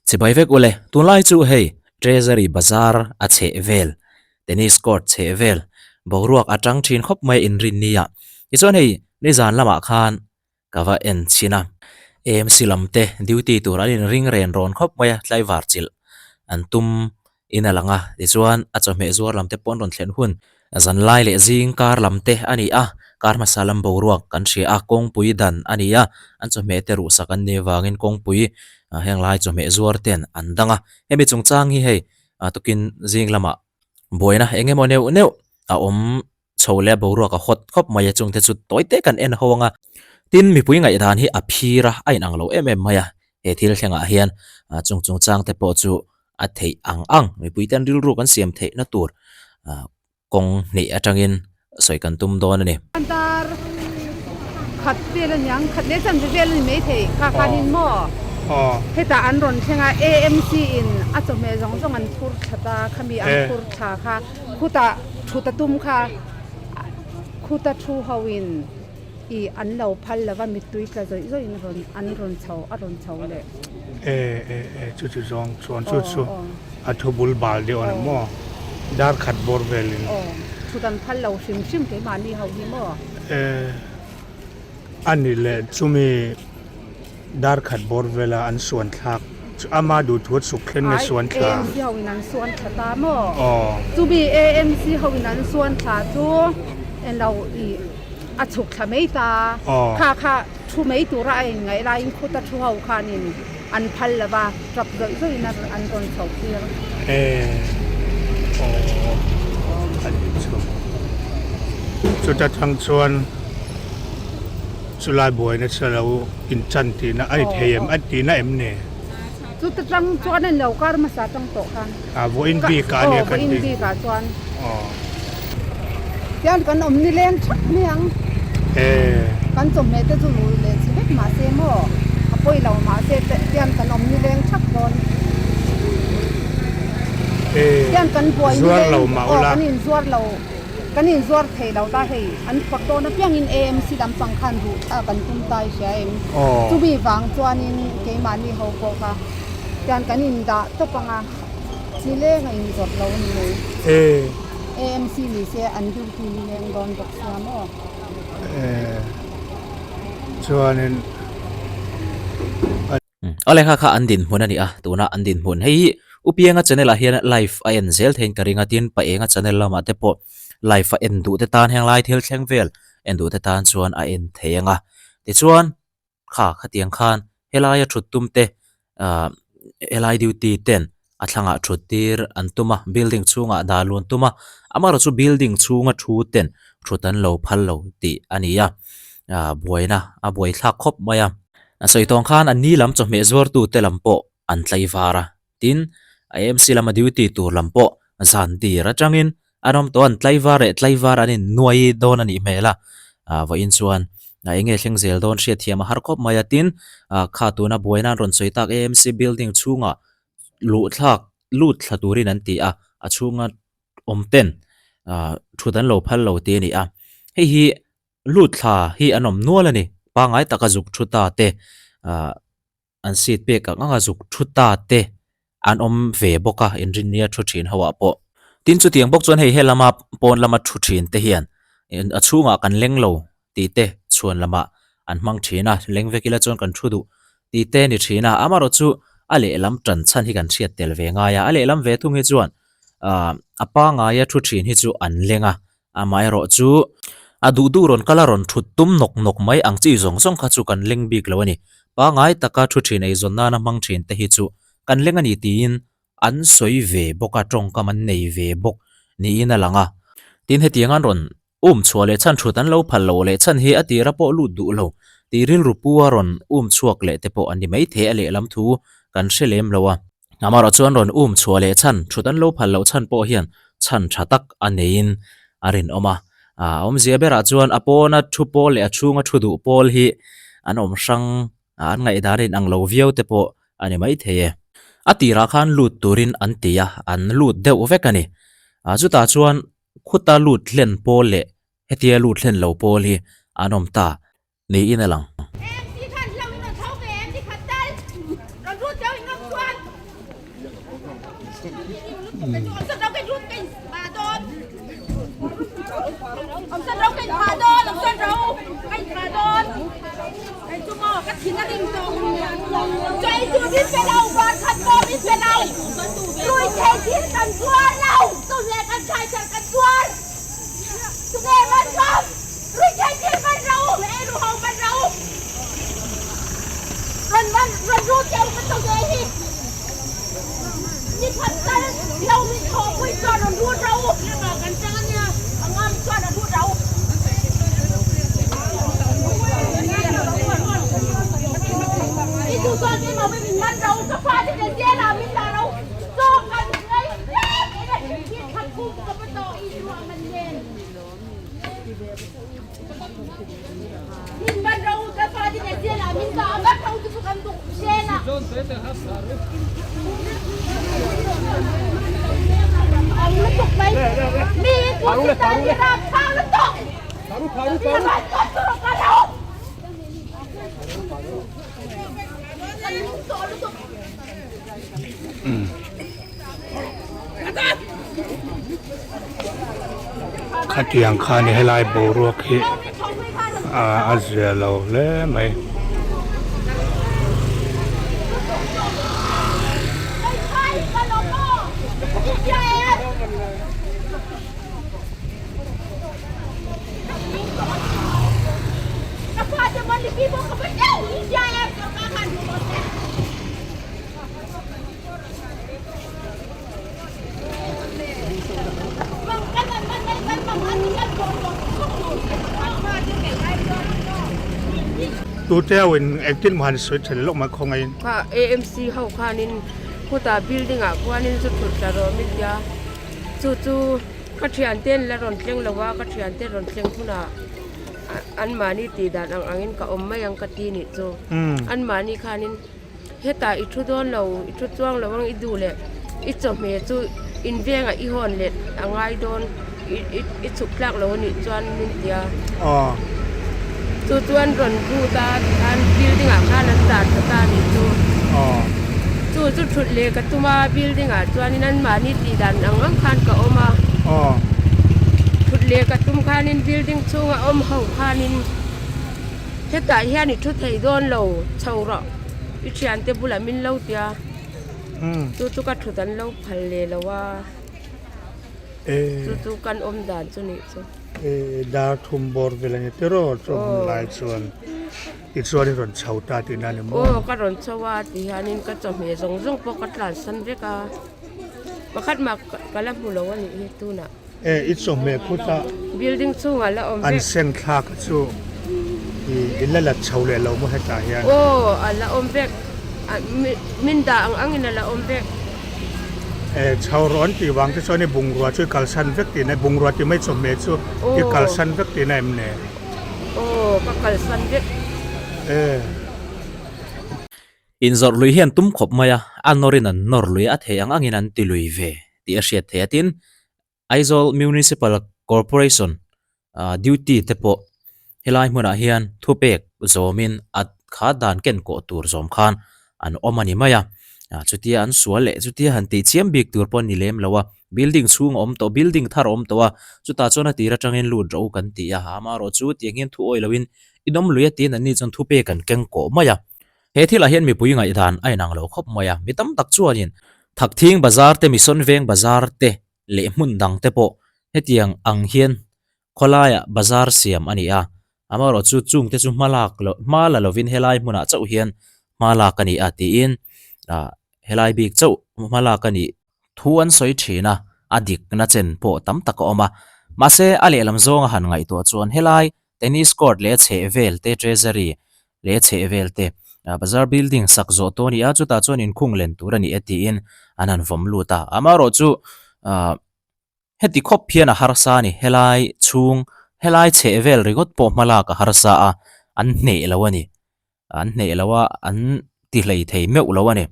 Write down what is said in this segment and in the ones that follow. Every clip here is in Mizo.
Chibai vek ule, tunlai chu hei Treasury Bazar a chheh vel, Tennis Court chheh vel, boruak a tang thin khawp mai inrin nia. Tichuan hei nizan lamah khan ka va en chhin a, AMC lam te duty tur an inring ren rawn khawp mai a, tlaivar chilh an tum in a lang a, tichuan a chawhmeh zuar lam te pawh an rawn thlen hun zanlai leh zing kar lam te a ni a, kar hmasa lam boruak kan hria a, kawngpui dan a ni a, an chawhmeh te ruhsak an nih avangin kawngpui heng lai chawhmeh zuar ten an dang a, hemi chungchang hi hei tukin zing lamah buaina eng emaw neuh neuh a awm chho leh boruak a hawt khawp mai a, chungte chu tawi te kan en ho ang a, tin mipui ngaihdan hi a phir a, a inang lo em em mai a, he thil thlengah hian chung chungchang te pawh chu a theih ang ang mipui ten rilru kan siam theihna tur kawng hnih atangin sawi kan tum dawn a ni. Dar khat vel a niang, khat leh chanve vel a ni maithei, kha khanin maw hetah an rawn thleng a, AMC in a chawhmeh zawng zawng an phur thla ta, khami an phur thla kha khutah thut a tum kha, khuta thu ho in ih an lo phal lova mittui tla zawih zawih in rawn an rawn chho a rawn chho leh. E e e chu chu zawng chuan chu chu a thu bul bal deuh a ni maw dar khat bawr vel in. Aw thut an phal lo hrim hrim keimahni ho hi maw. E a ni leh chumi dar khat bawr vela an suan thlak chu ama duhthu a chhuk thlen nge suan thla. AMC ho in an suan thla ta maw. Aw. Chumi AMC ho in an suan thla chu englo ih. A chhuk thla mai ta. Kha kha thu mai tura a inngaih laiin khuta thu ho khanin an phal lo va, tap zawih zawihin an rawn chho tir. E aw a ni chu. Chuta tang chuan chulai buaina chu a lo inchan tihna a ni thei em? A tihna em ni? Chuta tang chuan a ni lo, kar hmasa tang tawh khan. A vawiin bikah a nia kan tih. Aw vawiin bikah chuan. Aw. Tian kan awm ni leng thap mai ang. E. Kan chawhmeh te chu lui leh chi vek mahse maw a pawi lo mahse tian kan awm ni leng thap dawn. E. Tian kan buai ni Zuar leng lo mah aw ula. kan inzuar lo kan inzuar thei lo ta hei an phawrh dawn apiangin AMC lampang khan ruh thla kan tum ta i hria em. Aw. Chumi vang chuanin keimahni ho pawh kha tian kan indah tawp ang a. Chi leng a inzawrh lo a ni mai. E. AMC ni se an duty ni leng dawn bawk sia maw? E. Chuanin a. A lehkha kha an dinhmun a ni a, tuna an dinhmun hei hi Upienga channel ah hian live a en zel theiin ka ring a, tin Paenga channel lamah te pawh live a en duh te tan heng lai thil thleng vel en duh te tan chuan a en thei ang a. Tichuan kha khatiang khan helaia thut tum te ah helai duty ten a thlangah thut tir an tum a building chhungah dah lun tum a amaherawh chu building chhunga thu ten thut an lo phal lo tih a ni a ah buaina a buai thlak khawp mai a a sawi tawng khan an ni lam chawhmeh zuar tu te lam pawh an tlaivar a tin AMC lama duty tur lam pawh zan tir atangin An awm tawh an tlaivar leh tlaivar an innuai dawn a nih hmel a, ah vawiin chuan eng nge thleng zel dawn hriatthiam a har khawp mai a, tin ah kha tuna buaina an rawn sawi tak AMC building chhungah luh thlak lut thla turin an ti a, a chhunga awm ten ah thut an lo phal lo tih a ni a, hei hi lut thla hi an awm nual a ni, pangngai taka zuk thu ta te ah. An seat pek ang anga zuk thu ta te an awm ve bawk a, inrinnia thu thin ho ah pawh. Tin chutiang bawk chuan hei helama pawn lama thu thin te hian a chhungah kan leng lo tih te chhuan lamah an hmang thin a, leng vek ila chuan kan thu duh tih te ni thin a, amaherawh chu a lehlam tan chhan hi kan hriat tel ve ngai a, a lehlam ve thung hi chuan ah a pangaia thu thin hi chu an leng a, Amaherawh chu a duh duh rawn kal a rawn thut tum nawk nawk mai ang chi zawng zawng kha chu kan leng bik lo a ni. Pangai taka thu thin eizawn nana hmang thin te hi chu kan leng a ni tiin an sawi ve bawk a, tawngkam an nei ve bawk niin a lang a. Tin hetiang an rawn um chhuah leh chhan thut an lo phal loh leh chhan hi a tira pawh lut duh lo tih rilru pu a rawn um chhuak leh te pawh an ni maithei a lehlam thu kan hre lem lo a. Amaherawh chuan rawn um chhuah leh chhan, thut an lo phal loh chhan pawh hian chhan tha tak a neiin a rinawm a. A awmzia berah chuan a pawna thu pawl leh a chhunga thu duh pawl hi an awm hrang a, an ngaihdan a inang lo viau te pawh a ni maithei e. A tirah khan lut turin an ti a, an lut deuh vek a ni. Chutah chuan khuta lut hlen pawl leh hetia lut hlen lo pawl hi an awm ta. Niin a lang. AMC khan hlo in rawn tho ve em ti khat tal rawn lut deuh in ngam chuan. Khatiang khan helai boruak hi a zia lo hle mai. Tute ho in engtin maw han sawi tha lawk mai khawngaiin. Kha AMC ho khanin khutah building ah khuanin zu thut ta rawh min tia chu chu ka thiante an la rawn thleng lo a ka thiante rawn thleng hunah anmahni tih dan ang angin ka awm mai ang ka ti nih chu anmahni khanin. Hetah i thu dawn lo, i thu chuang lo ang i duh leh i chawhmeh chu in vengah i hawn leh a ngai dawn i chhuk tlak lo anih chuan min ti a. Chu chuan rawn lut a tikhan building ah khan an dah tha ta anih chu. Chu chu thut leh ka tum a building ah chuanin anmahni tih dan ang ang khan ka awm a. Thut leh ka tum khanin building chhunga awm ho khanin. Hetah hian i thu thei dawn lo chho rawh i thiante bulah min lo tia chu chu ka thut an lo phal leh lo a chu chu kan awm dan chu nih chu. Dar thum bawr vel a ni tiraw chuan hun lai chuan tichuan i rawn chho ta tihna a ni maw? Aw ka rawn chho a ti hianin ka chawhmeh zawng zawng pawh ka tlansan vek a pakhat mah ka la hmu lo a nih hi tunah. E i chawhmeh khutah building chungah la awm vek. An seng thlak chu i i la lat chho leh lo maw hetah hian? Aw a la awm vek min dah ang angin a la awm vek. E chho rawh an tih vang te chuan i bungrua chu i kalsan vek tihna bungrua tih mai chawhmeh chu i kalsan vek tihna em ni? Aw ka kalsan vek. E. Inzawrh lui hian tum khawp mai a, a nawrin an nawr lui a thei ang angin an ti lui ve tih a hriat theih a tin Aizawl Municipal Corporation duty te pawh helai hmunah hian thupek zawmin a kha dan ken kawh tur zawm khan an awm a ni mai a, chutia an sual leh chutia han tih chiam bik tur pawh a ni lem lo a, building chhung a awm tawh building thar a awm tawh a, chutah chuan a tir atangin lut rawh u kan ti a, amaherawh chu tiang hian thu awih loin inawm lui a tiin anni chuan thupek an keng kawh mai a. He thilah hian mipui ngaihdan a inang lo khawp mai a, mi tam tak chuanin Thakthing Bazar te, Mission Veng Bazar te leh hmun dang te pawh hetiang ang hian khawlaiah bazar siam a ni a, amaherawh chu chung te chu hma lak loh hma la lovin helai hmunah chauh hian hma lak a ni a tiin ah helai bik chauh hma lak a nih thu an sawi thin a, a dikna chen pawh tam tak a awm a, mahse a lehlam zawnga han ngaihtuah chuan helai Tennis court leh chhehvel te, treasury leh chhehvel te, bazar building sak zawh tawh a ni a, chutah chuan inkhung len tur a ni e tiin an han vawm lut a. Amaherawhchu ah heti khawp hian a harsa a ni, helai chhung helai chhehvel ringawt pawh hma lak a harsa a, an hneh lo a ni. An hneh lo a, an ti hlei thei meuh lo a ni.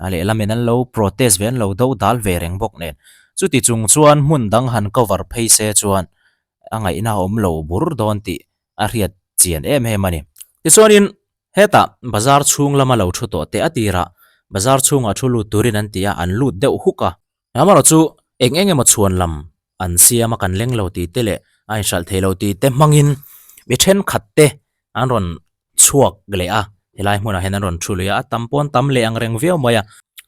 A lehlamin an lo protest ve, an lo do dal ve reng bawk nen. Chuti chung chuan hmun dang han cover phei se chuan a ngaihna a awm lo bur dawn tih a hriat chian em em a ni. Tichuanin hetah bazar chhung lama lo thu tawh teh a tirah bazar chhungah thu lut turin an ti a, an lut deuh huk a. Amaherawh chu eng eng emaw chhuan lam an siam a kan leng lo tih te leh a inhralh thei lo tih te hmangin mi thenkhat te an rawn chhuak leh a, helai hmunah hian an rawn thu lui a, a tam pawn tam leh ang reng viau mai a.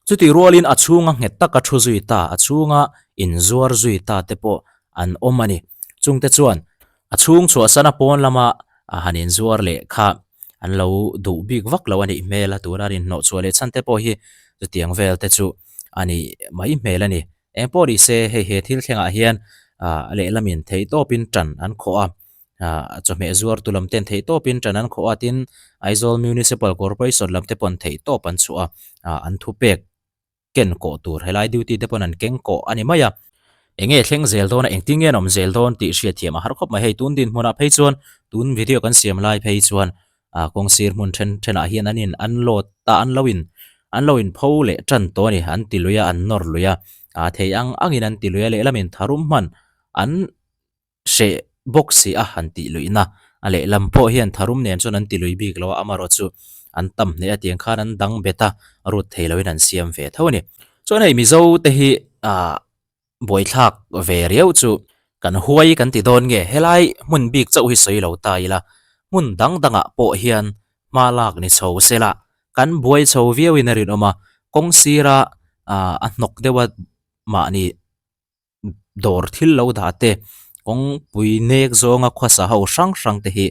Chutih rualin a chhunga nghet taka thu zui ta, a chhunga inzuar zui ta te pawh an awm a ni. Chungte chuan a chhung chhuahsan a pawn lama a han inzuar leh kha an lo duh bik vak lo a nih hmel a, tuna an inhnawh chhuah leh chhan te pawh hi chutiang vel te chu a nih mai hmel a ni. Eng pawh ni se hei he thil thlengah hian ah lehlamin theihtawpin tan an khawh a, ah chawhmeh zuartu lam ten theihtawpin tan an khawh a tin Aizawl Municipal Corporation lam te pawn theihtawp an chhuah a, ah an thupek ken kawh tur helai duty te pawn an keng kawh a ni mai a. Enge thleng zel dawn a engtin nge an awm zel dawn tih hriatthiam a har khawp mai hei tun dinhmunah phei chuan tun video kan siam lai phei chuan ah kawng sir hmun then thenah hian an in an load ta an lo in an lo in pho leh tan tawh a ni an ti lui a an nawr lui a ah thei ang angin an ti lui a lehlamin tharum hman an hreh bawk si a han tih luihna a lehlam pawh hian tharum nen chuan an ti lui bik lo a amaherawh chu an tam hneh a tiang khan an dang bet a rut thei loin an siam ve tho a ni chuan hei Mizo te hi ah buaithlak ve riau chu kan huai kan ti dawn nge helai hmun bik chauh hi sawi lo ta ila hmun dang dangah pawh hian hma lak ni chho sela kan buai chho viau in a rinawm a kawng sira ah a hnawk deuh a mahni dawr thil lo dah te kawngpui nek zawnga khawsa ho hrang hrang te hi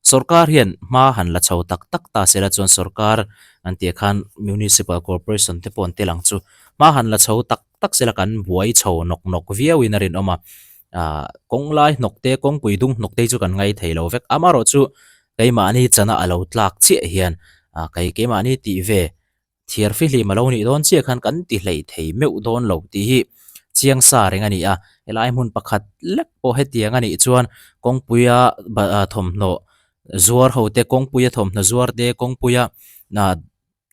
sawrkar hian hma han la chho tak tak ta sela chuan sawrkar an tih khan municipal corporation te pawh an tel ang chu hma han la chho tak tak sela kan buai chho nawk nawk viau in a rinawm a ah kawng lai hnawk te kawngpui dung hnawk te hi chu kan ngai thei lo vek amaherawh chu keimahni chana a lo tlak chiah hian ah kei keimahni tih ve Thiar fihlim a lo nih dawn chiah khan kan ti hlei thei meuh dawn lo tih hi chiang sa reng a ni a, helai hmun pakhat lek pawh hetiang a nih chuan kawngpuia thawmhnaw zuar ho te, kawngpuia thawmhnaw zuar te, kawngpuia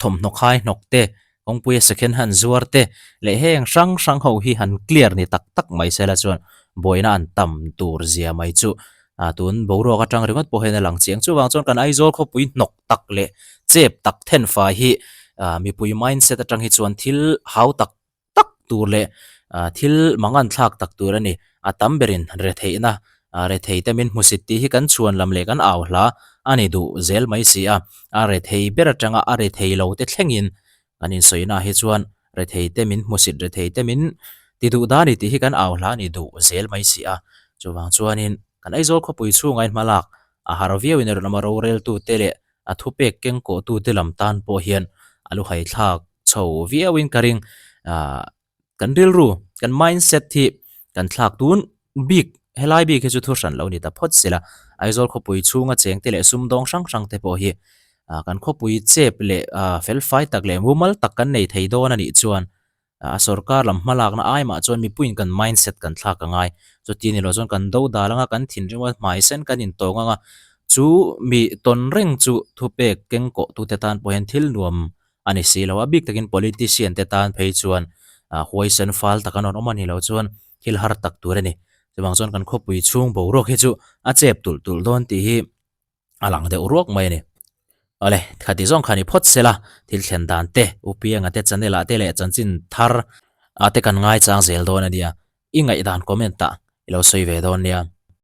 thawmhnaw khai hnawk te, kawngpuia second hand zuar te leh heng hrang hrang ho hi han clear ni tak tak mai sela chuan buaina an tam tur zia mai chu ah tun boruak atang ringawt pawh hian a lang chiang. Chuvang chuan kan Aizawl khawpui hnawk tak leh chep tak then fai hi ah mipui mindset atang hi chuan thil hau tak tak tur leh ah thil mangan thlak tak tur a ni. A tam berin retheihna ah rethei te min hmusit tih hi kan chhuan lam leh kan au hla a ni duh zel mai si a. A rethei ber atanga a rethei lo te thlengin Kan insawiinaah hi chuan rethei te min hmusit rethei te min ti duh dan i tih hi kan au hla a ni duh zel mai si a. Chuvang chuanin kan Aizawl khawpui chhunga in hmalak a har viau in a rawn awm a, roreltute leh a thupek kengkawhtute lam tan pawh hian a luhai thlak chho viau in ka ring. Aaa. Kan rilru, kan mindset hi kan thlak tun bik, helai bik hi chu thu hran lo ni ta phawt sela, Aizawl khawpui chhunga chengte leh sumdawng hrang hrang te pawh hi kan khawpui chep leh felfai tak leh mumal tak kan nei thei dawn a nih chuan a sorkar lam hmalakna ai mah chuan mipuiin kan mindset kan thlak a ngai. Chuti ni lo chuan kan do dal anga kan thinrim a hmaisen kan intawng anga chu mi tawn reng chu thupek kengkawh tute tan pawh hian thil nuam a ni si lo. A bik takin politician te tan phei chuan huaisen fal tak an rawn awm a ni lo chuan thil har tak tur a ni. Chuvang chuan kan khawpui chhung boruak hi chu a chep tulh tulh dawn tih hi a lang deuh ruak mai a ni. Awle, khati zawng kha ni phawt sela, thil thlen dan te, U Pianga te channel ah te leh chanchin thar ah te kan ngaichang zel dawn a nia. I ngaihdan comment ah i lo sawi ve dawn nia.